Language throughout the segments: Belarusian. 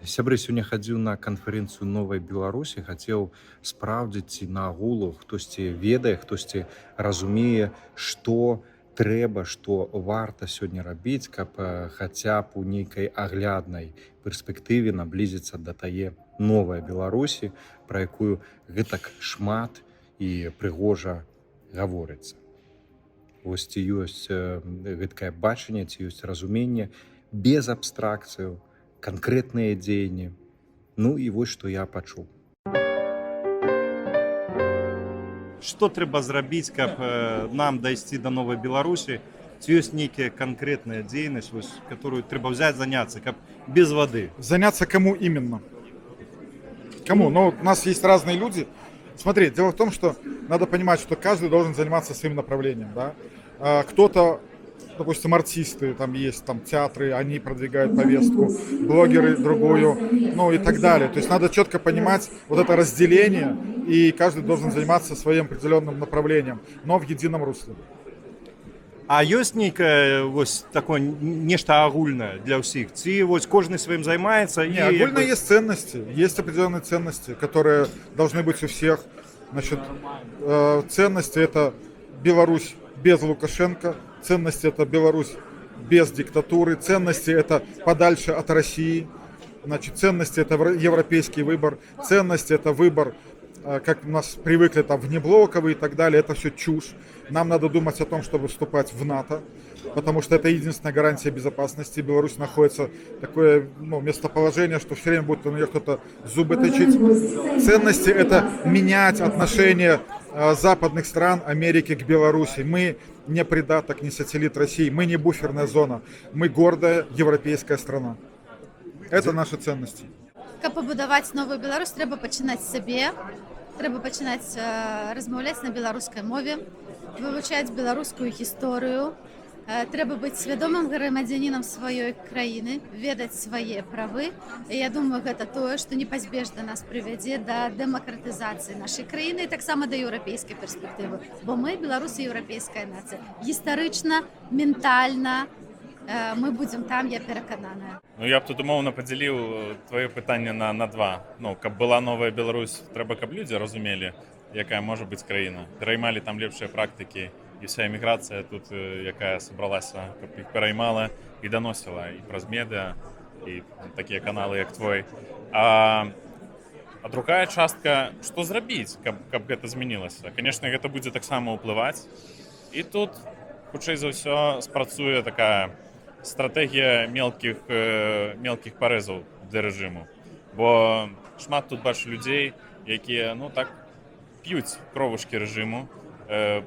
Сябры, сёння хадзіў на канферэнцыю Новай Беларусі, хацеў спраўдзіць, ці наогул хтосьці ведае, хтосьці разумее, што трэба, што варта сёння рабіць, каб хаця б у нейкай агляднай перспектыве наблізіцца да тае Новай Беларусі, пра якую гэтак шмат і прыгожа гаворыцца. Вось ці ёсць гэткае бачанне, ці ёсць разуменне без абстракцыяў, канкрэтныя дзеянні. Ну і вось што я пачуў. Што трэба зрабіць, каб нам дайсці да Новай Беларусі? Ці ёсць нейкая канкрэтная дзейнасць, вось, которую трэба взять, заняться, каб без воды? Заняться кому именно? Кому? Ну, у нас есть разные люди. Смотри, дело в том, что надо понимать, что каждый должен заниматься своим направлением, да? Кто-то, допустим, артисты, там есть там театры, они продвигают повестку, блогеры другую, ну и так далее. То есть надо четко понимать вот это разделение, и каждый должен заниматься своим определенным направлением, но в едином русле. А ёсць нейкае вось такое нешта агульнае для ўсіх, ці вось кожны сваім займаецца? Не, і агульно як бы есть ценности, есть определенные ценности, которые должны быть у всех. Значит, ценности — это Беларусь без Лукашенко, ценности — это Беларусь без диктатуры, ценности — это подальше от России, значит, ценности — это европейский выбор, ценности — это выбор, как у нас привыкли там внеблоковые и так далее, это все чушь. Нам надо думать о том, чтобы вступать в НАТО, потому что это единственная гарантия безопасности. Беларусь находится в такое, ну, местоположение, что все время будет на нее кто-то зубы точить. Ценности — это менять отношение западных стран, Америки к Беларуси. Мы не придаток, не сателлит России, мы не буферная зона, мы гордая европейская страна. Это наши ценности. Каб пабудаваць Новую Беларусь, трэба пачынаць з сябе, трэба пачынаць размаўляць на беларускай мове, вывучаць беларускую гісторыю. Трэба быць свядомым грамадзянінам сваёй краіны, ведаць свае правы. І я думаю, гэта тое, што непазбежна нас прывядзе да дэмакратызацыі нашай краіны і таксама да еўрапейскай перспектывы. Бо мы, беларусы, еўрапейская нацыя. Гістарычна, ментальна мы будзем там, я перакананая. Ну, я б тут умоўна падзяліў твоё пытанне на два. Ну, каб была Новая Беларусь, трэба, каб людзі разумелі, якая можа быць краіна. Пераймалі там лепшыя практыкі, і вся эміграцыя тут, якая сабралася, каб іх пераймала і даносіла і праз медыа, і такія каналы, як твой. А другая частка, што зрабіць, каб гэта змянілася? Конечно, гэта будзе таксама ўплываць. І тут, хутчэй за ўсё, спрацуе такая стратэгія мелкіх парэзаў для рэжыму. Бо шмат тут бачу людзей, якія, ну, так п'юць кровушкі рэжыму,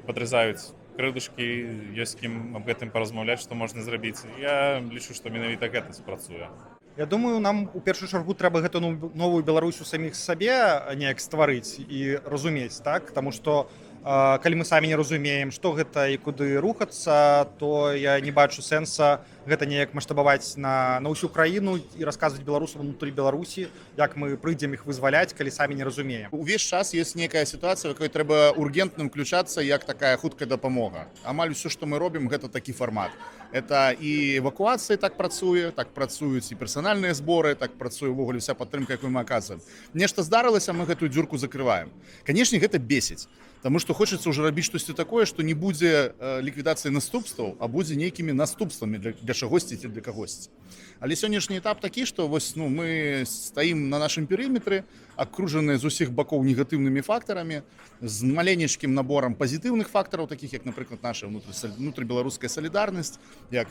падразаюць крылышкі, ёсць з кім аб гэтым паразмаўляць, што можна зрабіць. Я лічу, што менавіта гэта спрацуе. Я думаю, нам у першую чаргу трэба гэту Новую Беларусь у саміх сабе неяк стварыць і разумець, так, таму што калі мы самі не разумеем, што гэта і куды рухацца, то я не бачу сэнса гэта неяк маштабаваць на ўсю краіну і расказваць беларусам унутры Беларусі, як мы прыйдзем іх вызваляць, калі самі не разумеем. Увесь час ёсць некая сітуацыя, в якой трэба ургентным включацца, як такая хуткая дапамога. Амаль усё, што мы робім, гэта такі фармат. Это і эвакуацыі так працуе, так працуюць і персанальныя зборы, так працуе ўвогуле вся падтрымка, якую мы аказваем. Нешта здарылася, мы гэтую дзюрку закрываем. Канешне, гэта бесіць. Таму што хочацца ўжо рабіць штосьці такое, што не будзе ліквідацыі наступстваў, а будзе нейкімі наступствамі для чагосьці ці для кагосьці. Але сённяшні этап такі, што вось, ну, мы стаім на нашым перыметры, акружаныя з усіх бакоў негатыўнымі фактарамі, з маленечкім наборам пазітыўных фактараў, такіх як, напрыклад, наша внутрыбеларуская салідарнасць, як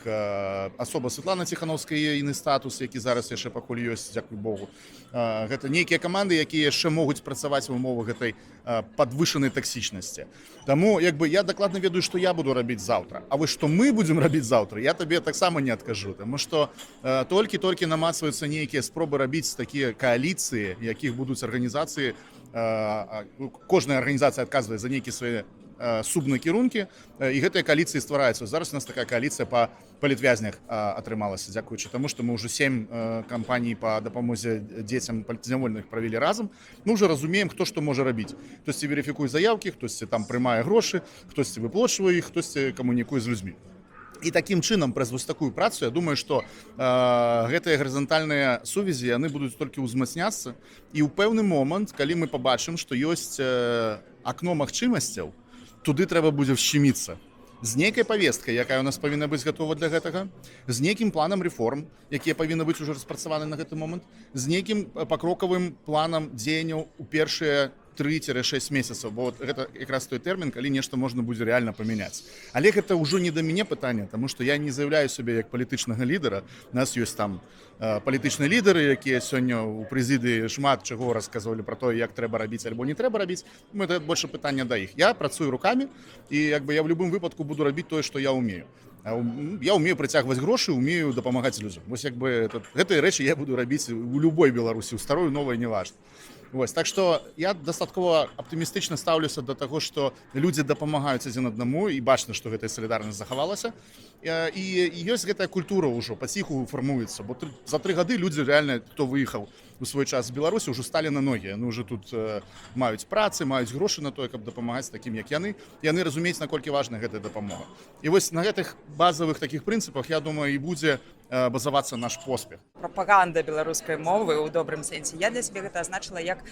асоба Светлана Ціхановская, ейны статус, які зараз яшчэ пакуль ёсць, дзякуй Богу. Гэта нейкія каманды, якія яшчэ могуць працаваць в умовах гэтай падвышанай таксічнасці. Таму як бы я дакладна ведаю, што я буду рабіць заўтра. А вось што мы будзем рабіць заўтра, я табе таксама не адкажу, таму што толькі-толькі намацваюцца нейкія спробы рабіць такія кааліцыі, якіх будуць арганізацыі, ну, кожная арганізацыя адказвае за нейкія свае субнакірункі, і гэтыя кааліцыі ствараюцца. Зараз у нас такая кааліцыя па палітвязнях атрымалася, дзякуючы таму, што мы ўжо 7 кампаній па дапамозе дзецям палітзняволеных правялі разам. Мы ўжо разумеем, хто што можа рабіць. Хтосьці верыфікуе заяўкі, хтосьці там прымае грошы, хтосьці выплочвае іх, хтосьці камунікуе з людзьмі. І такім чынам, праз вось такую працу, я думаю, што гэтыя гарызантальныя сувязі, яны будуць толькі ўзмацняцца, і ў пэўны момант, калі мы пабачым, што ёсць акно магчымасцяў, туды трэба будзе ўшчаміцца з нейкай павесткай, якая у нас павінна быць гатова для гэтага, з нейкім планам рэформ, якія павінны быць ужо распрацаваны на гэты момант, з нейкім пакрокавым планам дзеянняў у першыя 3-6 месяцаў, бо вот гэта якраз той тэрмін, калі нешта можна будзе рэальна памяняць. Але гэта ўжо не да мяне пытанне, таму што я не заяўляю сябе як палітычнага лідара. У нас ёсць там палітычныя лідары, якія сёння ў прэзідыі шмат чаго расказвалі пра тое, як трэба рабіць альбо не трэба рабіць. Ну, это больше пытанне да іх. Я працую рукамі, і як бы я в любым выпадку буду рабіць тое, што я умею. Я умею прыцягваць грошы, умею дапамагаць людзям. Вось як бы гэтыя рэчы я буду рабіць у любой Беларусі, у старой, новай, неважна. Вось, так што я дастаткова аптымістычна стаўлюся да таго, што людзі дапамагаюць адзін аднаму, і бачна, што гэтая салідарнасць захавалася. І ёсць гэтая культура, ўжо паціху фармуецца, бо за 3 гады людзі рэальна, хто выехаў у свой час з Беларусі, ўжо сталі на ногі. Яны ўжо тут маюць працы, маюць грошы на тое, каб дапамагаць такім, як яны. Яны разумеюць, наколькі важна гэтая дапамога. І вось на гэтых базавых такіх прынцыпах, я думаю, і будзе базавацца наш поспех. Прапаганда беларускай мовы ў добрым сэнсе. Я для сябе гэта азначыла як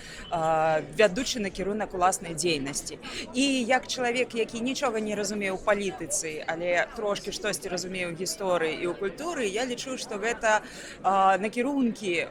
вядучы накірунак уласнай дзейнасці. І як чалавек, які нічога не разумее ў палітыцы, але трошкі штосьці разумее ў гісторыі і ў культуры, я лічу, што гэта накірункі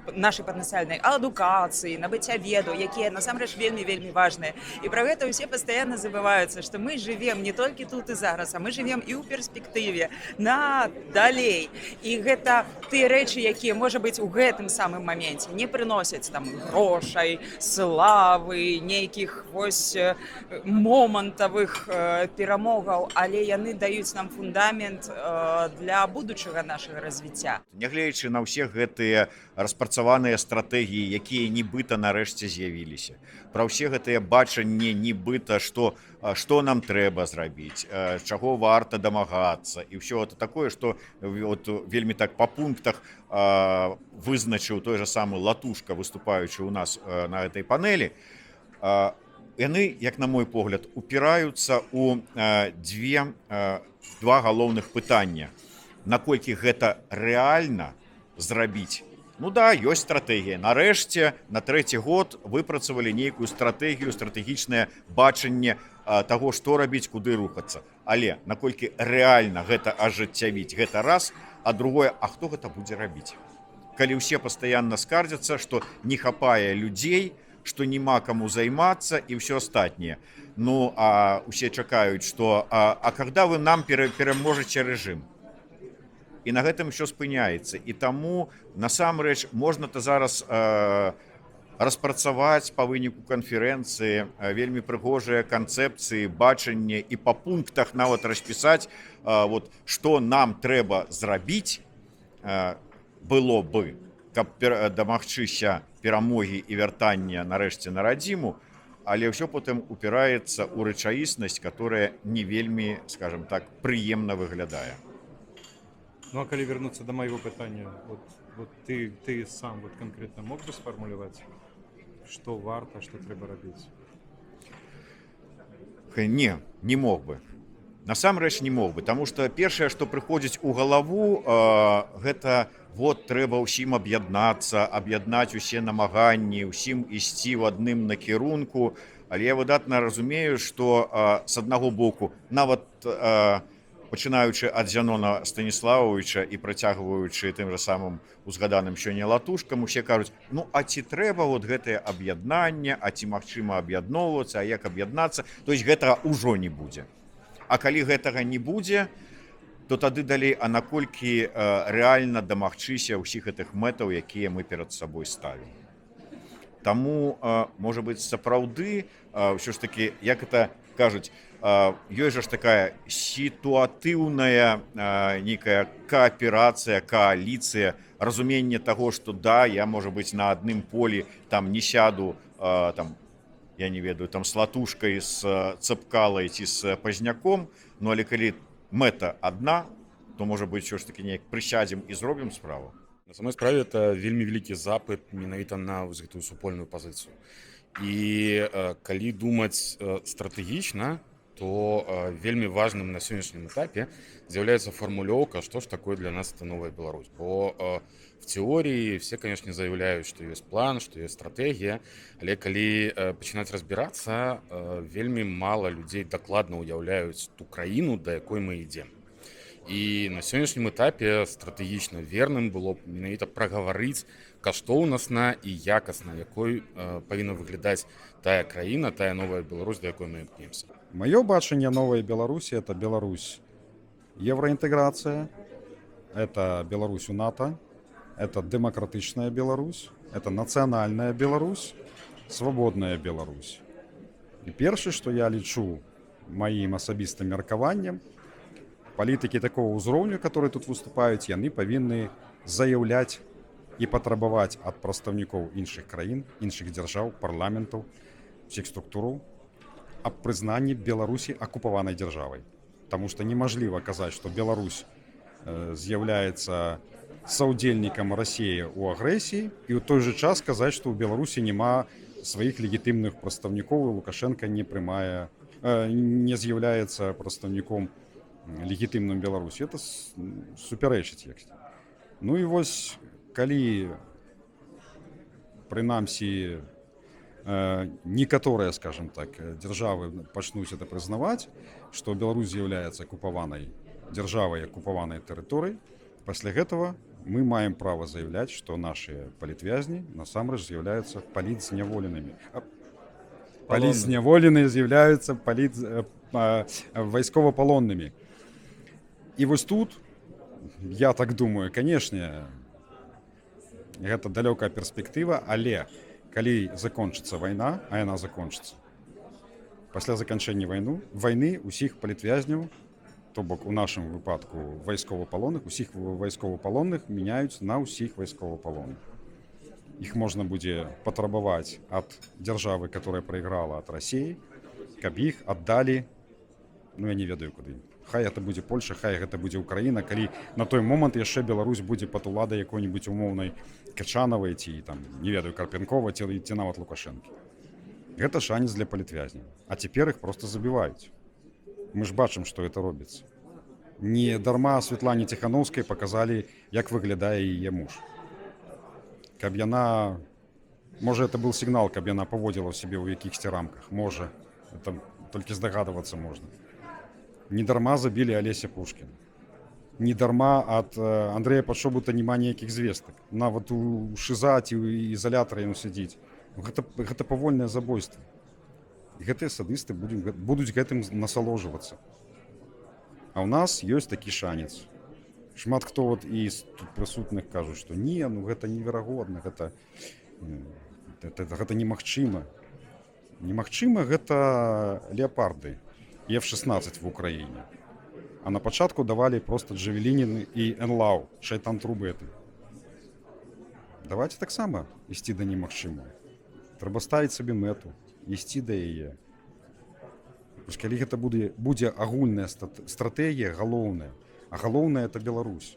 нашай патэнцыяльнай адукацыі, набыцця ведаў, якія насамрэч вельмі, вельмі важныя. І пра гэта ўсе пастаянна забываюцца, што мы жывем не толькі тут і зараз, а мы жывем і ў перспектыве на далей. І гэта тыя рэчы, якія, можа быць, у гэтым самым маменце не прыносяць там грошай, славы, нейкіх вось момантавых перамогаў, але яны даюць нам фундамент для будучага нашага развіцця. Нягледзячы на ўсе гэтыя распрацаваныя стратэгіі, якія нібыта нарэшце з'явіліся, пра ўсе гэтыя бачанні нібыта, што нам трэба зрабіць, чаго варта дамагацца і ўсё это такое, што вот вельмі так па пунктах вызначыў той жа самы Латушка, выступаючы ў нас на гэтай панелі, яны, як на мой погляд, упіраюцца ў два галоўных пытання: наколькі гэта рэальна зрабіць. Ну да, ёсць стратэгія. Нарэшце на трэці год выпрацавалі нейкую стратэгію, стратэгічнае бачанне таго, што рабіць, куды рухацца. Але наколькі рэальна гэта ажыццявіць, гэта раз, а другое, а хто гэта будзе рабіць? Калі ўсе пастаянна скардзяцца, што не хапае людзей, што няма каму займацца і ўсё астатняе. Ну а усе чакаюць, што а когда вы нам пераможаце рэжым? І на гэтым ўсё спыняецца. І таму насамрэч можна-то зараз распрацаваць па выніку канферэнцыі вельмі прыгожыя канцэпцыі, бачанне і па пунктах нават распісаць, вот, што нам трэба зрабіць было бы, каб дамагчыся перамогі і вяртання нарэшце на радзіму, але ўсё потым упіраецца ў рэчаіснасць, которая не вельмі, скажем так, прыемна выглядае. Ну а калі вярнуцца да майго пытання, вот ты сам вот конкретно мог бы сфармуляваць, што варта, што трэба рабіць? Не, не мог бы. Насамрэч не мог бы, таму што першае, што прыходзіць у галаву, гэта вот трэба ўсім аб'яднацца, аб'яднаць усе намаганні, ўсім ісці ў адным накірунку. Але я выдатна разумею, што з аднаго боку, нават пачынаючы ад Зянона Станіславовича і працягваючы тым жа самым узгаданым сёння Латушкам, усе кажуць: ну а ці трэба вот гэтае аб'яднанне, а ці магчыма аб'ядноўвацца, а як аб'яднацца? То есть гэтага ўжо не будзе. А калі гэтага не будзе, то тады далей, а наколькі рэальна дамагчыся ўсіх гэтых мэтаў, якія мы перад сабой ставім? Таму, можа быць, сапраўды ўсё ж такі, як это кажуць, ёсць жа ж такая сітуатыўная нейкая кааперацыя, кааліцыя, разуменне таго, што да, я, можа быць, на адным полі там не сяду там, я не ведаю, там, з Латушкай, з Цапкалай ці з Пазняком, ну але калі мэта адна, то, можа быць, ўсё ж такі неяк прысядзем і зробім справу. На самой справе это вельмі вялікі запыт менавіта на вось гэтую супольную пазіцыю. І калі думаць стратэгічна, то вельмі важным на сённяшнім этапе з'яўляецца фармулёўка, што ж такое для нас это новая Беларусь. Бо в теории все, конечно, заявляюць, што ёсць план, што ёсць стратэгія, але калі пачынаць разбірацца, вельмі мала людзей дакладна ўяўляюць ту краіну, да якой мы ідзем. І на сённяшнім этапе стратэгічна верным было б менавіта прагаварыць каштоўнасна і якасна, якой павінна выглядаць тая краіна, тая новая Беларусь, да якой мы імкнемся. Маё бачанне новай Беларусі — это Беларусь еўраінтэграцыя, это Беларусь у НАТО, это дэмакратычная Беларусь, это нацыянальная Беларусь, свабодная Беларусь. І першае, што я лічу маім асабістым меркаваннем, палітыкі такого ўзроўню, которые тут выступаюць, яны павінны заяўляць і патрабаваць ад прадстаўнікоў іншых краін, іншых дзяржаў, парламентаў, усіх структураў аб прызнанні Беларусі акупаванай дзяржавай. Таму што немажліва казаць, што Беларусь з'яўляецца саўдзельнікам Расіі ў агрэсіі, і ў той жа час казаць, што ў Беларусі няма сваіх легітымных прадстаўнікоў і Лукашенко не прымае, не з'яўляецца прадстаўніком легітымным Беларусі. Это супярэчыць яксьці. Ну і вось калі прынамсі некаторыя, скажем так, дзяржавы пачнуць это прызнаваць, што Беларусь з'яўляецца акупаванай дзяржавай, акупаванай тэрыторыяй, пасля гэтага мы маем права заяўляць, што нашыя палітвязні насамрэч з'яўляюцца палітзняволенымі. Палітзняволеныя з'яўляюцца вайсковапалоннымі. І вось тут, я так думаю, канешне, гэта далёкая перспектыва, але калі закончыцца вайна, а яна закончыцца, пасля заканчэння вайны усіх палітвязняў, то бок у нашым выпадку вайсковапалонных, усіх вайсковапалонных мяняюць на ўсіх вайсковапалонных. Іх можна будзе патрабаваць ад дзяржавы, которая прайграла, ад Расіі, каб іх аддалі, ну, я не ведаю куды. Хай это будзе Польша, хай гэта будзе Украіна, калі на той момант яшчэ Беларусь будзе пад уладай якой-нибудь умоўнай Качанавай ці там, не ведаю, Карпянкова ці нават Лукашэнкі. Гэта шанец для палітвязняў. А цяпер іх просто забіваюць. Мы ж бачым, што это робіцца. Не дарма Светлане Ціхановскай паказалі, як выглядае яе муж. Каб яна, можа, это был сігнал, каб яна паводзіла сябе ў якіхсьці рамках, можа, это толькі здагадвацца можна. Не дарма забілі Алеся Пушкіна. Не дарма ад Андрэя Пачобута няма ніякіх звестак. Нават у ШИЗО ці ў ізалятары ён сядзіць. Гэта павольнае забойства. І гэтыя садысты будуць гэтым насалоджвацца. А ў нас ёсць такі шанец. Шмат хто вот і з тут прысутных кажуць, што не, ну гэта неверагодна, гэта немагчыма. Немагчыма — гэта леапарды і F-16 в Украіне. А на пачатку давалі просто джавелініны і NLAW, шайтан трубы это. Давайте таксама ісці да немагчымага. Трэба ставіць сабе мэту, ісці да яе. Вось калі гэта будзе агульная стратэгія, галоўная, а галоўнае — это Беларусь.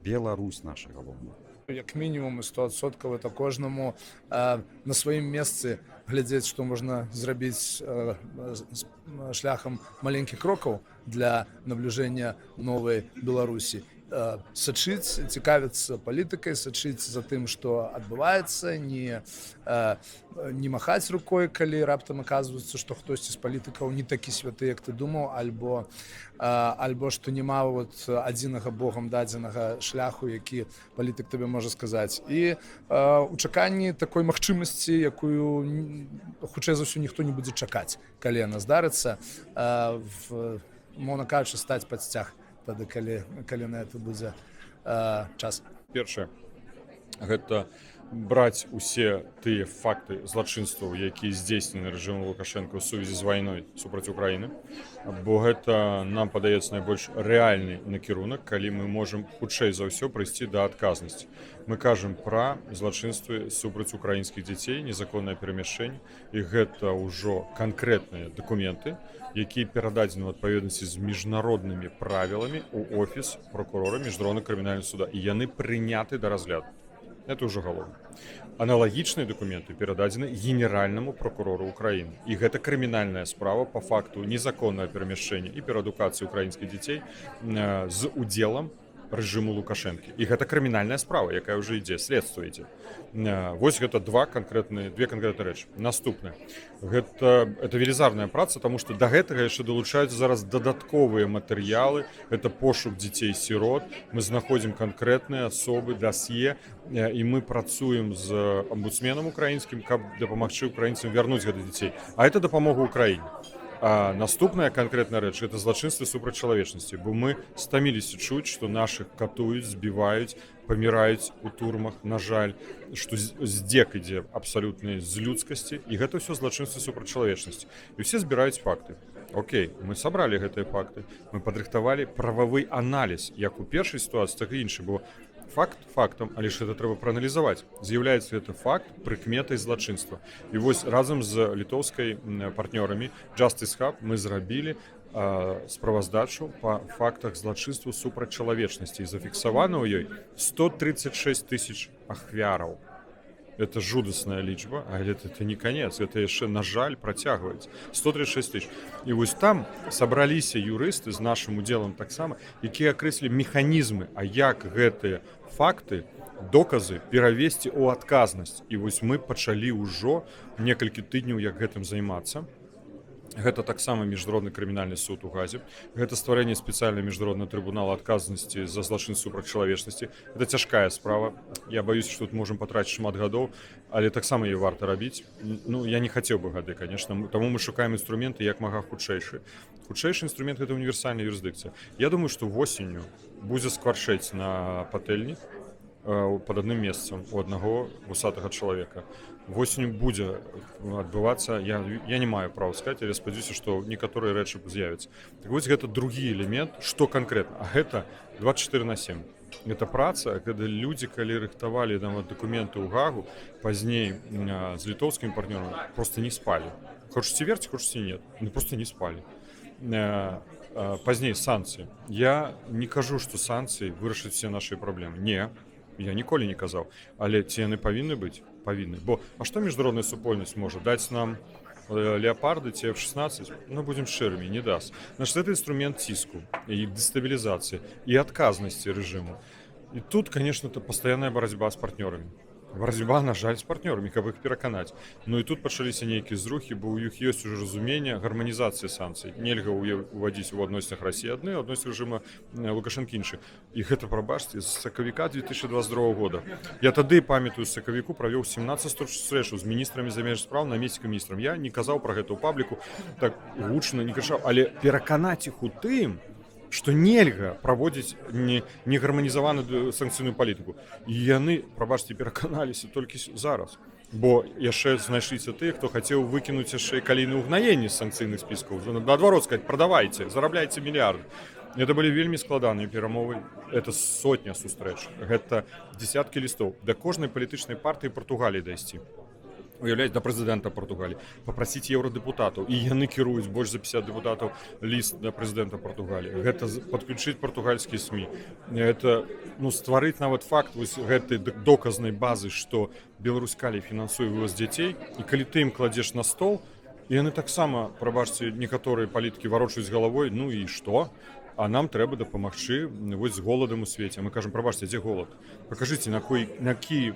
Беларусь наша галоўная. Як мінімум і 100% это кожнаму на сваім месцы глядзець, што можна зрабіць шляхам маленькіх крокаў для набліжэння новай Беларусі. Сачыць, цікавіцца палітыкай, сачыць за тым, што адбываецца, не махаць рукой, калі раптам аказваецца, што хтосьці з палітыкаў не такі святы, як ты думаў, альбо што няма вот адзінага богам дадзенага шляху, які палітык табе можа сказаць. І у чаканні такой магчымасці, якую хутчэй за ўсё ніхто не будзе чакаць, калі яна здарыцца, умоўна кажучы, стаць пад сцяг тады, калі на это будзе час. Першае — гэта браць усе тыя факты злачынстваў, якія здзейснены рэжымам Лукашэнкі ў сувязі з вайной супраць Украіны, бо гэта нам падаецца найбольш рэальны накірунак, калі мы можам хутчэй за ўсё прыйсці да адказнасці. Мы кажам пра злачынствы супраць украінскіх дзяцей, незаконнае перамяшчэнне, і гэта ўжо канкрэтныя дакументы, якія перададзены ў адпаведнасці з міжнароднымі правіламі ў офіс прокурора Міжнароднага крымінальнага суда, і яны прыняты да разгляду. Это ўжо галоўна. Аналагічныя дакументы перададзены генеральнаму прокурору Украіны. І гэта крымінальная справа по факту незаконнага перамяшчэння і пераадукацыі украінскіх дзяцей з удзелам рэжыму Лукашэнкі. І гэта крымінальная справа, якая ўжо ідзе, следства ідзе. Вось гэта два канкрэтныя две канкрэтныя рэчы. Наступнае. Гэта велізарная праца, таму што да гэтага яшчэ далучаюцца зараз дадатковыя матэрыялы, это пошук дзяцей сірот, мы знаходзім канкрэтныя асобы, дасье, і мы працуем з амбудсменам украінскім, каб дапамагчы украінцам вярнуць гэтых дзяцей. А это дапамога Украіне. А наступная канкрэтная рэч — гэта злачынствы супраць чалавечнасці, бо мы стаміліся чуць, што нашых катуюць, збіваюць, паміраюць у турмах, на жаль, што здзек ідзе абсалютнай з людскасці, і гэта ўсё злачынствы супраць чалавечнасці. І ўсе збіраюць факты. Окей, мы сабралі гэтыя факты, мы падрыхтавалі прававы аналіз як у першай сітуацыі, так і іншы, бо факт фактам, але ж гэта трэба прааналізаваць. З'яўляецца гэта факт прыкметай злачынства. І вось разам з літоўскай партнёрамі Justice Hub мы зрабілі справаздачу па фактах злачынству супраць чалавечнасці. І зафіксавана ў ёй 136 тысяч ахвяраў. Это жудасная лічба, але это не конец, это яшчэ, на жаль, працягваецца. 136 тысяч. І вось там сабраліся юрысты з нашым удзелам таксама, якія акрэслілі механізмы, а як гэтыя факты, доказы перавесці ў адказнасць. І вось мы пачалі ўжо некалькі тыдняў як гэтым займацца. Гэта таксама Міжнародны крымінальны суд у Газе. Гэта стварэнне спецыяльнага міжнароднага трыбунала адказнасці за злачын супраць чалавечнасці. Это цяжкая справа. Я баюся, што тут можам патраціць шмат гадоў, але таксама яе варта рабіць. Ну, я не хацеў бы гады, конечно. Таму мы шукаем інструменты як мага хутчэйшы. Хутчэйшы інструмент — гэта універсальная юрысдыкцыя. Я думаю, што восенню будзе скварчэць на патэльні пад адным месцам у аднаго вусатага чалавека. Восенню будзе адбывацца, я не маю права сказаць, але спадзяюся, што некаторыя рэчы з'явяцца. Так вось, гэта другі элемент, што канкрэтна, а гэта 24 на 7. Это праца, когда людзі, калі рыхтавалі там дакументы ў Гагу, пазней з літоўскімі партнёрамі, просто не спалі. Хочаце верьте, хочаце нет, ну просто не спалі. Пазней санкцыі. Я не кажу, што санкцыі вырашаць все наши праблемы. Не, я ніколі не казаў. Але ці яны павінны быць? Павінны. Бо а што міжнародная супольнасць можа даць нам, леопарды ці F-16? Ну, будзем шчырымі, не даст. Значит, это інструмент ціску і дэстабілізацыі і адказнасці рэжыму. І тут, конечно, это пастаянная барацьба з партнёрамі. Барацьба, на жаль, з партнёрамі, каб іх пераканаць. Ну і тут пачаліся нейкія зрухі, бо ў іх ёсць ужо разуменне гарманізацыі санкцый. Нельга увадзіць у адносінах Расіі адны, у адносінах рэжыма Лукашэнкі іншы. І гэта, прабачце, з сакавіка 2022 года. Я тады, памятаю, з сакавіку правёў 17 сустрэчаў з міністрамі замежных спраў, намеснікам міністрам. Я не казаў пра гэта ў пабліку, так гучна не крычаў, але пераканаць іх у тым, што нельга праводзіць не негарманізаваную санкцыйную палітыку. І яны, прабачце, пераканаліся толькі зараз. Бо яшчэ знайшліся тыя, хто хацеў выкінуць яшчэ і калійныя ўгнаенні з санкцыйных спіскаў. Наадварот сказаць: прадавайце, зарабляйце мільярды. Это былі вельмі складаныя перамовы. Это сотня сустрэч. Гэта десяткі лістоў. Да кожнай палітычнай партыі Партугаліі дайсці. Уяўляеце, да прэзідэнта Партугаліі, папрасіць еўрадэпутатаў, і яны кіруюць больш за 50 дэпутатаў ліст да прэзідэнта Партугаліі. Гэта падключыць партугальскія СМІ. Это, ну, стварыць нават факт вось гэтай доказнай базы, што Беларуськалій фінансуе вывоз дзяцей, і калі ты ім кладзеш на стол, і яны таксама, прабачце, некаторыя палітыкі варочаюць галавой: ну і што? А нам трэба дапамагчы вось з голадам у свеце. Мы кажам: прабачце, дзе голад? Пакажыце, на які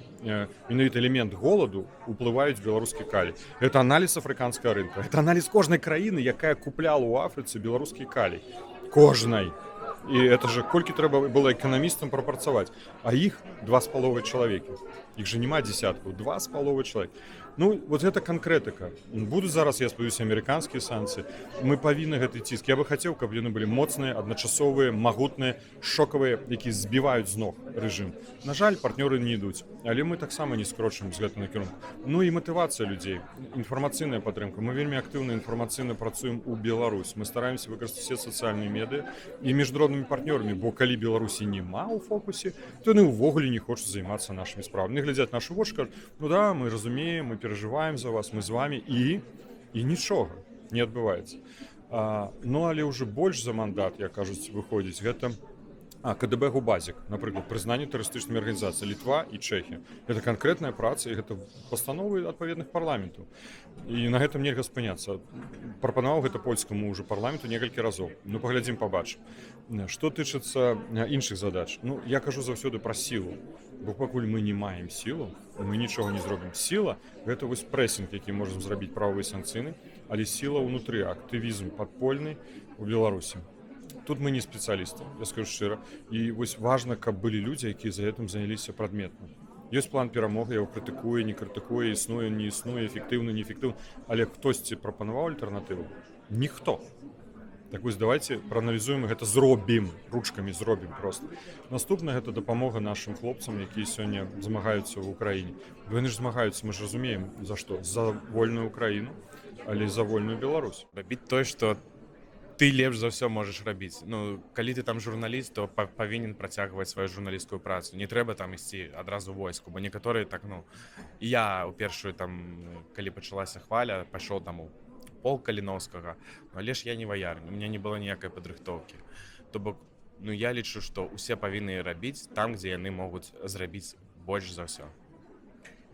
менавіта элемент голаду уплываюць беларускі калій. Это аналіз афрыканскага рынка. Это аналіз кожнай краіны, якая купляла ў Афрыцы беларускі калій. Кожнай. І это же колькі трэба было эканамістам прапрацаваць. А іх 2,5 чалавекі. Іх же няма десяткаў, 2,5 чалавек. Ну, вот гэта канкрэтыка. Будуць зараз, я спадзяюся, амерыканскія санкцыі. Мы павінны гэты ціск. Я бы хацеў, каб яны былі моцныя, адначасовыя, магутныя, шокавыя, якія збіваюць з ног рэжым. На жаль, партнёры не ідуць, але мы таксама не скрочым з гэтага накірунку. Ну і матывацыя людзей, інфармацыйная падтрымка. Мы вельмі актыўна інфармацыйна працуем у Беларусь. Мы стараемся выкарыстаць усе сацыяльныя медыа і міжнароднымі партнёрамі, бо калі Беларусі няма ў фокусе, то яны ўвогуле не хочуць займацца нашымі справамі. Яны глядзяць нашу вочы, кажуць: ну да, мы разумеем, мы перажываем за вас, мы з вами, і нічога не адбываецца. Ну але ўжо больш за мандат, як кажуць, выходзіць, гэта КДБ ГУБАЗіК, напрыклад, прызнанне тэрарыстычнымі арганізацыямі Літва і Чэхія. Гэта канкрэтная праца, і гэта пастановы адпаведных парламентаў. І на гэтым нельга спыняцца. Прапанаваў гэта польскаму ўжо парламенту некалькі разоў. Ну, паглядзім, пабачым. Што тычыцца іншых задач. Ну, я кажу заўсёды пра сілу. Бо пакуль мы не маем сілу, мы нічога не зробім. Сіла — гэта вось прэсінг, які можам зрабіць прававы, санкцыйны, але сіла ўнутры, актывізм падпольны у Беларусі. Тут мы не спецыялісты, я скажу шчыра. І вось важна, каб былі людзі, якія за гэтым заняліся прадметна. Ёсць план «Перамога», яго крытыкуе, не крытыкуе, існуе, не існуе, эфектыўна, неэфектыўна, але хтосьці прапанаваў альтэрнатыву? Ніхто. Так вось, давайте прааналізуем і гэта зробім, ручкамі зробім просто. Наступнае — гэта дапамога нашым хлопцам, якія сёння змагаюцца ў Украіне. Бо яны ж змагаюцца, мы ж разумеем, за што: за вольную Украіну, але і за вольную Беларусь. Рабіць той, што ты лепш за ўсё можаш рабіць. Ну, калі ты там журналіст, то павінен працягваць сваю журналісцкую працу. Не трэба там ісці адразу ў войску, бо некаторыя так, ну, і я ў першую там, калі пачалася хваля, пайшоў там у полк Каліноўскага, ну, але ж я не ваяр, у меня не было ніякай падрыхтоўкі. То бок, ну, я лічу, што усе павінны рабіць там, дзе яны могуць зрабіць больш за ўсё.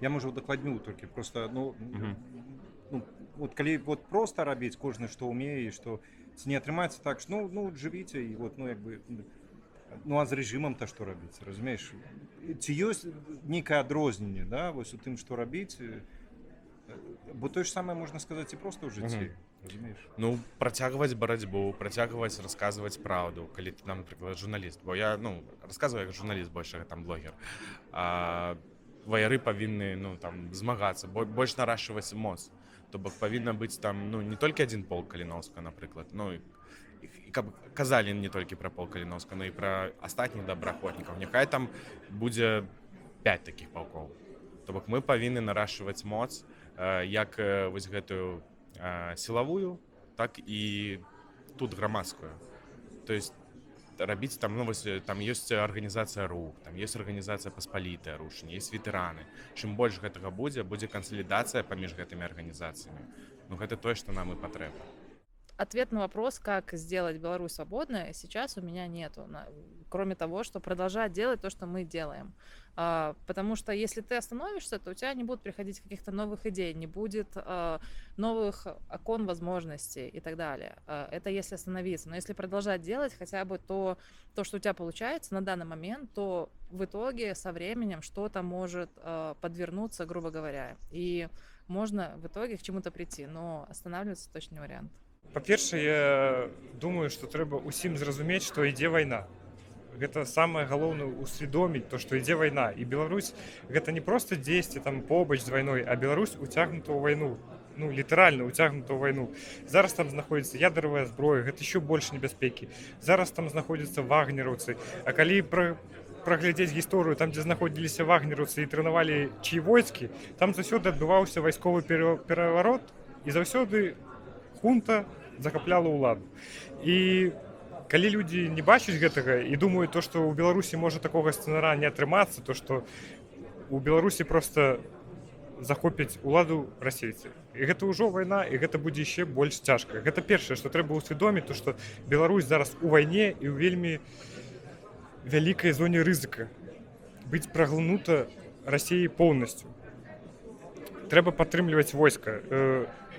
Я можа удакладню толькі просто, ну, ну вот калі вот просто рабіць кожны што ўмее і што ці не атрымаецца так ж, ну жывіце і вот, ну, як бы, ну, а з рэжымам то што рабіць, разумееш? Ці ёсць нейкае адрозненне, да, вось у тым, што рабіць, бо тое ж самае можна сказаць і просто ў жыцці, разумееш? Ну, працягваць барацьбу, працягваць расказваць праўду, калі ты там, напрыклад, журналіст, бо я, ну, расказваю як журналіст большага, там, блогер. А ваяры павінны, ну, там, змагацца, больш нарашчваць моц. То бок павінна быць там, ну, не толькі адзін полк Каліноўскага, напрыклад, ну, і каб казалі не толькі пра полк Каліноўскага, но і пра астатніх добраахвотнікаў. Няхай там будзе 5 такіх палкоў. То бок мы павінны нарашчваць моц, як вось гэтую сілавую, так і тут грамадскую. То есть рабіць там, ну, вось, там ёсць арганізацыя «Рух», там ёсць арганізацыя «Паспалітае рушанне», есть ветэраны. Чым больш гэтага будзе, будзе кансалідацыя паміж гэтымі арганізацыямі. Ну, гэта тое, што нам і патрэбна. Ответ на вопрос, как сделать Беларусь свободной, сейчас у меня нету. Кроме того, что продолжать делать то, что мы делаем. Потому что если ты остановишься, то у тебя не будут приходить каких-то новых идей, не будет новых окон возможностей и так далее. Это если остановиться. Но если продолжать делать хотя бы то, что у тебя получается на данный момент, то в итоге со временем что-то может подвернуться, грубо говоря. И можно в итоге к чему-то прийти, но останавливаться точно не вариант. Па-першае, я думаю, што трэба ўсім зразумець, што ідзе вайна. Гэта самае галоўнае — усведоміць то, што ідзе вайна. І Беларусь — гэта не проста дзесьці там побач з вайной, а Беларусь уцягнута ў вайну. Ну, літаральна уцягнута ў вайну. Зараз там знаходзіцца ядравая зброя, гэта еще больш небяспекі. Зараз там знаходзяцца вагнераўцы. А калі праглядзець гісторыю, там, дзе знаходзіліся вагнераўцы і трэнавалі чьи войскі, там заўсёды адбываўся вайсковы пераварот і заўсёды хунта захапляла ўладу. І калі людзі не бачаць гэтага і думаюць то, што ў Беларусі можа такога сцэнара не атрымацца, то што у Беларусі просто захопяць уладу расейцы. І гэта ўжо вайна, і гэта будзе яшчэ больш цяжка. Гэта першае, што трэба ўсведоміць, то што Беларусь зараз у вайне і ў вельмі вялікай зоне рызыка быць праглынута Расіяй поўнасцю. Трэба падтрымліваць войска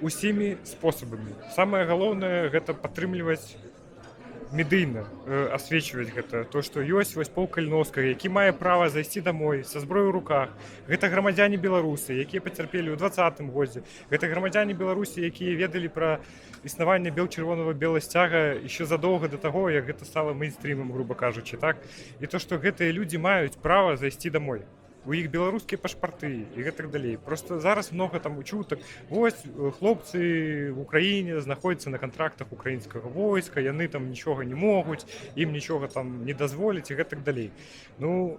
усімі спосабамі. Самае галоўнае — гэта падтрымліваць медыйна, асвечваць гэта то, што ёсць вось полк Каліноўскага, які мае права зайсці домой са зброяй у руках. Гэта грамадзяне беларусы, якія пацярпелі ў 20-м годзе. Гэта грамадзяне Беларусі, якія ведалі пра існаванне бел-чырвонага бела сцяга еще задоўга да таго, як гэта стала мейнстрімам, грубо кажучы, так. І то, што гэтыя людзі маюць права зайсці домой, у іх беларускія пашпарты і гэтак далей. Просто зараз много там чутак: вось хлопцы в Украіне знаходзяцца на контрактах украінскага войска, яны там нічога не могуць, ім нічога там не дазволіць і гэтак далей. Ну,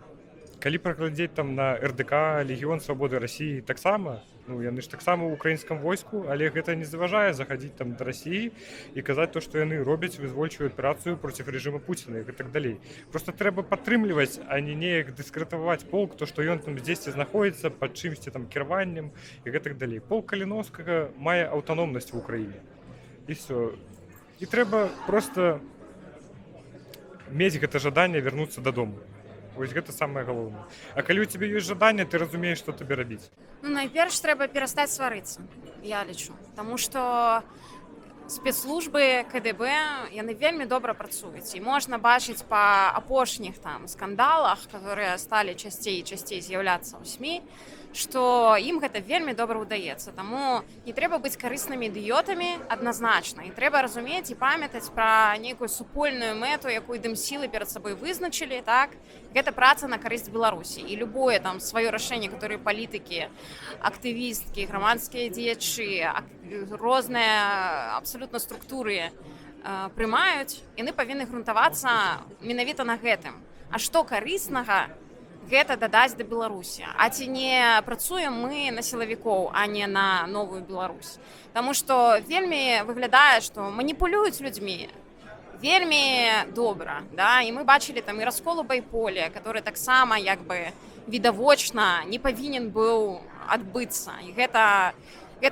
калі праглядзець там на РДК, Легіон свабоды Расіі, таксама, ну, яны ж таксама ў украінскім войску, але гэта не заважае заходзіць там да Расіі і казаць то, што яны робяць вызвольчую аперацыю против режима Пуціна і гэтак далей. Просто трэба падтрымліваць, а не неяк дыскрэтаваць полк, то, што ён там дзесьці знаходзіцца пад чымсьці там кіраваннем і гэтак далей. Полк Каліноўскага мае аўтаномнасць в Украіне, і все. І трэба просто мець гэта жаданне вярнуцца дадому. Вось гэта самае галоўнае. А калі у цябе ёсць жаданне, ты разумееш, што табе рабіць. Ну, найперш трэба перастаць сварыцца, я лічу. Таму што спецслужбы, КДБ, яны вельмі добра працуюць. І можна бачыць па апошніх там скандалах, которые сталі часцей і часцей з'яўляцца ў СМІ, што ім гэта вельмі добра ўдаецца. Таму не трэба быць карыснымі ідыётамі адназначна. І трэба разумець і памятаць пра нейкую супольную мэту, якую дэмсілы перад сабой вызначылі, так? Гэта праца на карысць Беларусі. І любое там сваё рашэнне, которые палітыкі, актывісткі, грамадскія дзеячы, розныя абсалютна структуры прымаюць, яны павінны грунтавацца менавіта на гэтым. А што карыснага гэта дадасць да Беларусі? А ці не працуем мы на сілавікоў, а не на новую Беларусь? Таму што вельмі выглядае, што маніпулююць людзьмі вельмі добра, да? І мы бачылі там і раскол у Байполе, который таксама як бы відавочна не павінен быў адбыцца. І гэта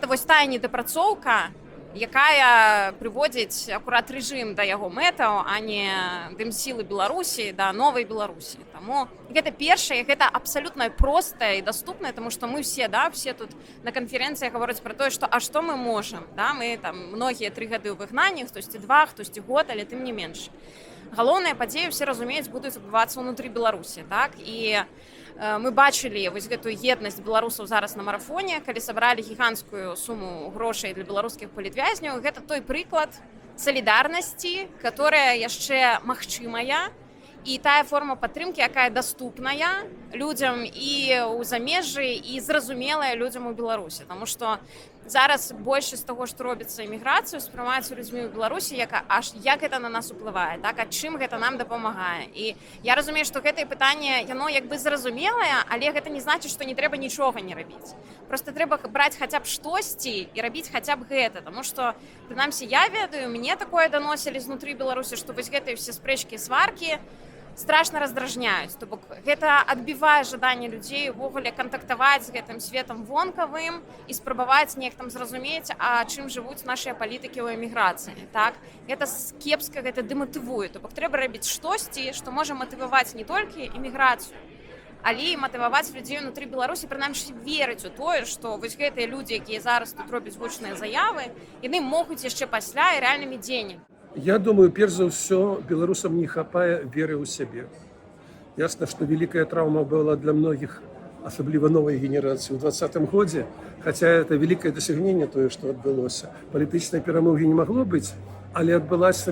вось тая недапрацоўка, якая прыводзіць акурат рэжым да яго мэтаў, а не дэмсілы Беларусі да новай Беларусі. Таму гэта першае, гэта абсалютна простае і даступнае, таму што мы все, да, все тут на канферэнцыях гавораць пра тое, што а што мы можам, да? Мы там многія 3 гады ў выгнанні, хтосьці 2, хтосьці год, але тым не менш. Галоўныя падзеі, усе разумеюць, будуць адбывацца ўнутры Беларусі, так? І мы бачылі вось гэтую еднасць беларусаў зараз на марафоне, калі сабралі гіганцкую суму грошай для беларускіх палітвязняў. Гэта той прыклад салідарнасці, которая яшчэ магчымая, і тая форма падтрымкі, якая даступная людзям і ў замежжы, і зразумелая людзям у Беларусі. Таму што зараз большасць таго, што робіцца эміграцыю, успрымаецца людзьмі ў Беларусі, як, аж як гэта на нас уплывае, так, а чым гэта нам дапамагае. І я разумею, што гэтае пытанне, яно як бы зразумелае, але гэта не значыць, што не трэба нічога не рабіць. Просто трэба браць хаця б штосьці і рабіць хаця б гэта, таму што, прынамсі, я ведаю, мне такое даносілі знутры Беларусі, што вось гэтыя ўсе спрэчкі і сваркі страшна раздражняюць. То бок гэта адбівае жаданне людзей увогуле кантактаваць з гэтым светам вонкавым і спрабаваць неяк там зразумець, а чым жывуць нашыя палітыкі ў эміграцыі. Так? Гэта кепска, гэта дэматывуе. То бок трэба рабіць штосьці, што можа матываваць не толькі эміграцыю, але і матываваць людзей унутры Беларусі, прынамсі верыць у тое, што вось гэтыя людзі, якія зараз тут робяць гучныя заявы, яны могуць яшчэ пасля і рэальнымі дзеяннямі. Я думаю, перш за ўсё, беларусам не хапае веры ў сябе. Ясна, што вялікая траўма была для многіх, асабліва новай генерацыі ў 20-м годзе, хаця это вялікае дасягненне тое, што адбылося. Палітычнай перамогі не магло быць, але адбылася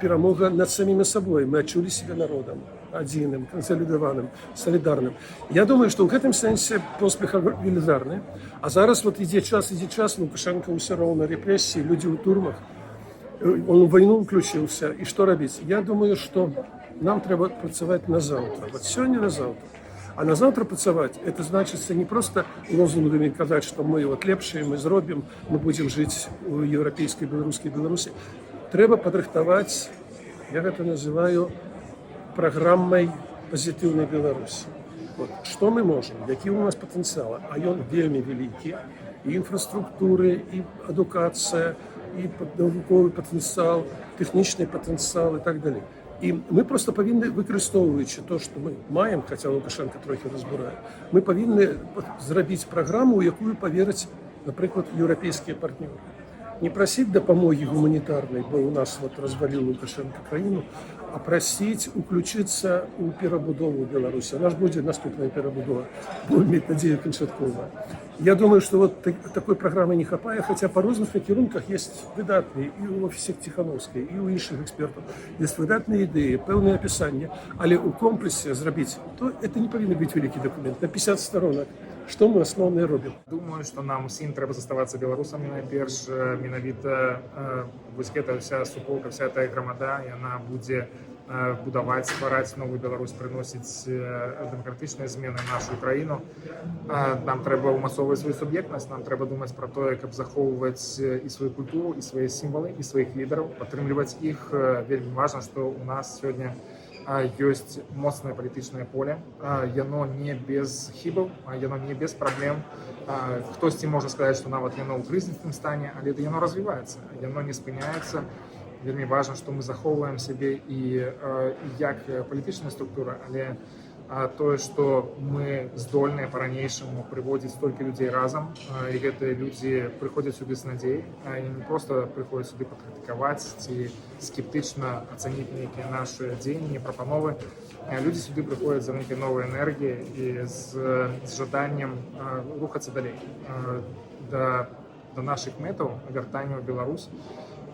перамога над самімі сабой. Мы адчулі сябе народам, адзіным, кансалідаваным, салідарным. Я думаю, што ў гэтым сэнсе поспех велізарны. А зараз вот ідзе час, Лукашенко ўсё роўна рэпрэсіі, людзі ў турмах. Он у войну включился. І што рабіць? Я думаю, што нам трэба працаваць на заўтра. Вот сёння на заўтра. А на заўтра працаваць, это значыцца не просто лозунгамі казаць, што мы вот лепшыя, мы зробім, мы будзем жыць у еўрапейскай беларускай Беларусі. Трэба падрыхтаваць, я гэта называю праграмай пазітыўнай Беларусі. Вот. Што мы можам, які ў нас патэнцыял? А ён вельмі вялікі. І інфраструктуры, і адукацыя, і навуковы патэнцыял, тэхнічны патэнцыял і так далей. І мы просто павінны, выкарыстоўваючы то, што мы маем, хаця Лукашенко трохі разбурае, мы павінны зрабіць праграму, у якую паверыць, напрыклад, еўрапейскія партнёры. Не прасіць дапамогі гуманітарнай, бо у нас вот разваліў Лукашенко краіну, а прасіць уключыцца ў перабудову Беларусі. У нас будзе наступная перабудова, будем мець надзею, канчатковая. Я думаю, что вот такой программы не хапае, хотя по розных накірунках есть выдатныя і ў офісе Ціхановскай, і ў іншых экспертаў есть выдатныя ідэі, пэўнае апісанне, але ў комплексе зрабіць, то это не павінен быць вялікі дакумент на 50 сторонак. Што мы асноўнае робім? Думаю, што нам усім трэба заставацца беларусамі найперш, менавіта вось гэта вся суполка, вся тая грамада, яна будзе будаваць, ствараць новую Беларусь, прыносіць дэмакратычныя змены ў нашу краіну. Нам трэба ўмацоўваць сваю суб'ектнасць, нам трэба думаць пра тое, каб захоўваць і сваю культуру, і свае сімвалы, і сваіх лідараў, падтрымліваць іх. Вельмі важна, што ў нас сёння ёсць моцнае палітычнае поле. Яно не без хібаў, яно не без праблем. Хтосьці можа сказаць, што нават яно ў крызісным стане, але яно развіваецца, яно не спыняецца. Вельмі важна, што мы захоўваем сябе і як палітычная структура, але тое, што мы здольныя па-ранейшаму прыводзіць столькі людзей разам, і гэтыя людзі прыходзяць сюды з надзеяй, і не проста прыходзяць сюды пакрытыкаваць ці скептычна ацаніць нейкія нашы дзеянні, прапановы. Людзі сюды прыходзяць за нейкай новай энергіяй і з жаданнем рухацца далей да нашых мэтаў вяртання ў Беларусь,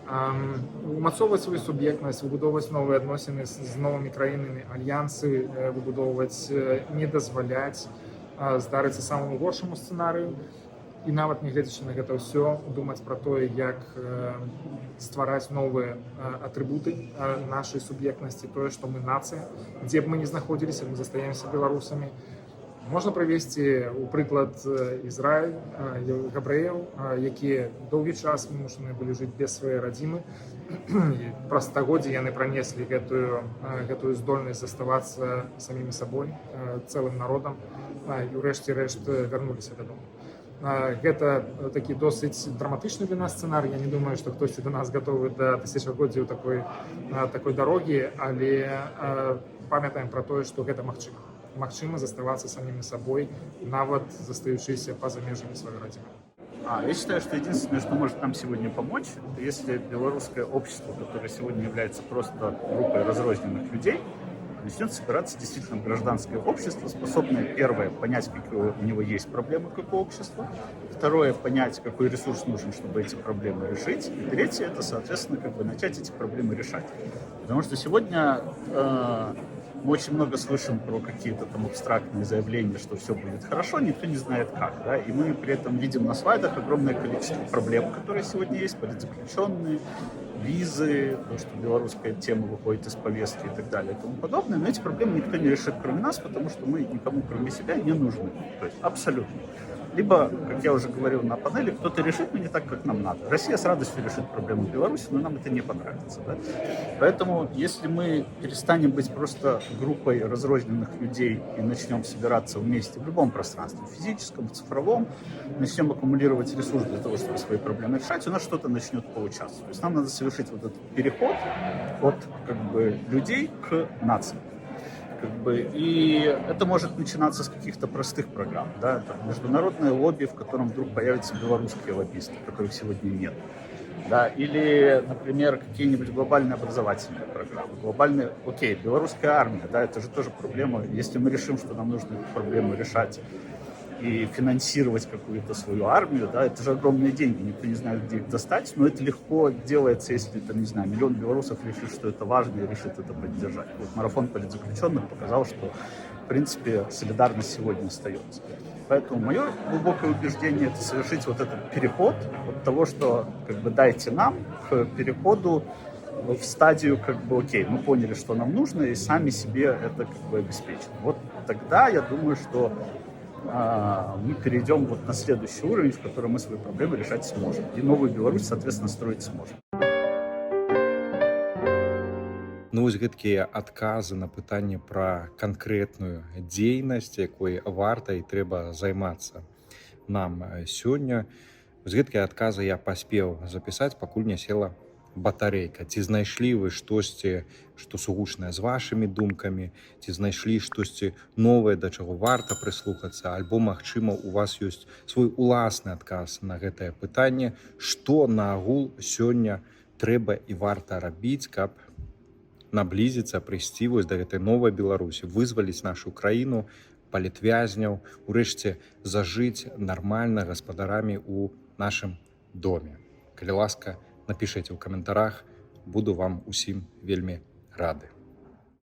умацоўваць сваю суб'ектнасць, выбудоўваць новыя адносіны з новымі краінамі, альянсы выбудоўваць, не дазваляць здарыцца самому горшаму сцэнарыю. І нават нягледзячы на гэта ўсё, думаць пра тое, як ствараць новыя атрыбуты нашай суб'ектнасці, тое, што мы нацыя, дзе б мы ні знаходзіліся, мы застаемся беларусамі. Можна прывесці ў прыклад Ізраіль, габрэяў, якія доўгі час вымушаны былі жыць без сваёй радзімы. І праз стагоддзі яны пранеслі гэтую здольнасць заставацца самімі сабой, цэлым народам, і ўрэшце рэшт вярнуліся дадому. Гэта такі досыць драматычны для нас сцэнар. Я не думаю, што хтосьці да нас гатовы да тысячагоддзяў такой дарогі, але памятаем пра тое, што гэта магчыма. Магчыма заставацца самімі сабой, нават застаючыся па-за межамі сваёй радзімы. Я считаю, что единственное, что может нам сегодня помочь, это если белорусское общество, которое сегодня является просто группой разрозненных людей, начнет собираться действительно в гражданское общество, способное, первое, понять, какие у него есть проблемы как у общества, второе, понять, какой ресурс нужен, чтобы эти проблемы решить, и третье, это, соответственно, как бы начать эти проблемы решать. Потому что сегодня мы очень много слышим про какие-то там абстрактные заявления, что все будет хорошо, никто не знает как, да, и мы при этом видим на слайдах огромное количество проблем, которые сегодня есть, политзаключенные, визы, то, что белорусская тема выходит из повестки и так далее и тому подобное, но эти проблемы никто не решит, кроме нас, потому что мы никому, кроме себя, не нужны, то есть абсолютно. Либо, как я уже говорил на панели, кто-то решит, но не так, как нам надо. Россия с радостью решит проблему Беларуси, но нам это не понравится. Да? Поэтому, если мы перестанем быть просто группой разрозненных людей и начнем собираться вместе в любом пространстве, физическом, цифровом, начнем аккумулировать ресурс для того, чтобы свои проблемы решать, у нас что-то начнет получаться. То есть нам надо совершить вот этот переход от, как бы, людей к нации. Как бы, и это может начинаться с каких-то простых программ, да, там, международное лобби, в котором вдруг появятся белорусские лоббисты, которых сегодня нет. Да, или, например, какие-нибудь глобальные образовательные программы, глобальные, окей, белорусская армия, да, это же тоже проблема, если мы решим, что нам нужно эту проблему решать и финансировать какую-то свою армию, да, это же огромные деньги, никто не знает, где их достать, но это легко делается, если, там, не знаю, миллион белорусов решит, что это важно, и решит это поддержать. Вот марафон политзаключенных показал, что, в принципе, солидарность сегодня остается. Поэтому мое глубокое убеждение — это совершить вот этот переход от того, что, как бы, дайте нам, к переходу в стадию, как бы, окей, мы поняли, что нам нужно, и сами себе это, как бы, обеспечим. Вот тогда, я думаю, что мы перейдем вот на следующий уровень, в котором мы свои проблемы решать сможем. И новую Беларусь, соответственно, строить сможем. Ну, вось гэткія адказы на пытанне пра канкрэтную дзейнасць, якой варта і трэба займацца нам сёння. Вось гэткія адказы я паспеў запісаць, пакуль не села батарэйка. Ці знайшлі вы штосьці, што сугучнае з вашымі думкамі, ці знайшлі штосьці новае, да чаго варта прыслухацца, альбо, магчыма, у вас ёсць свой уласны адказ на гэтае пытанне, што наогул сёння трэба і варта рабіць, каб наблізіцца, прыйсці вось да гэтай новай Беларусі, вызваліць нашу краіну, палітвязняў, урэшце зажыць нармальна гаспадарамі ў нашым доме. Калі ласка, напішыце ў каментарах, буду вам усім вельмі рады.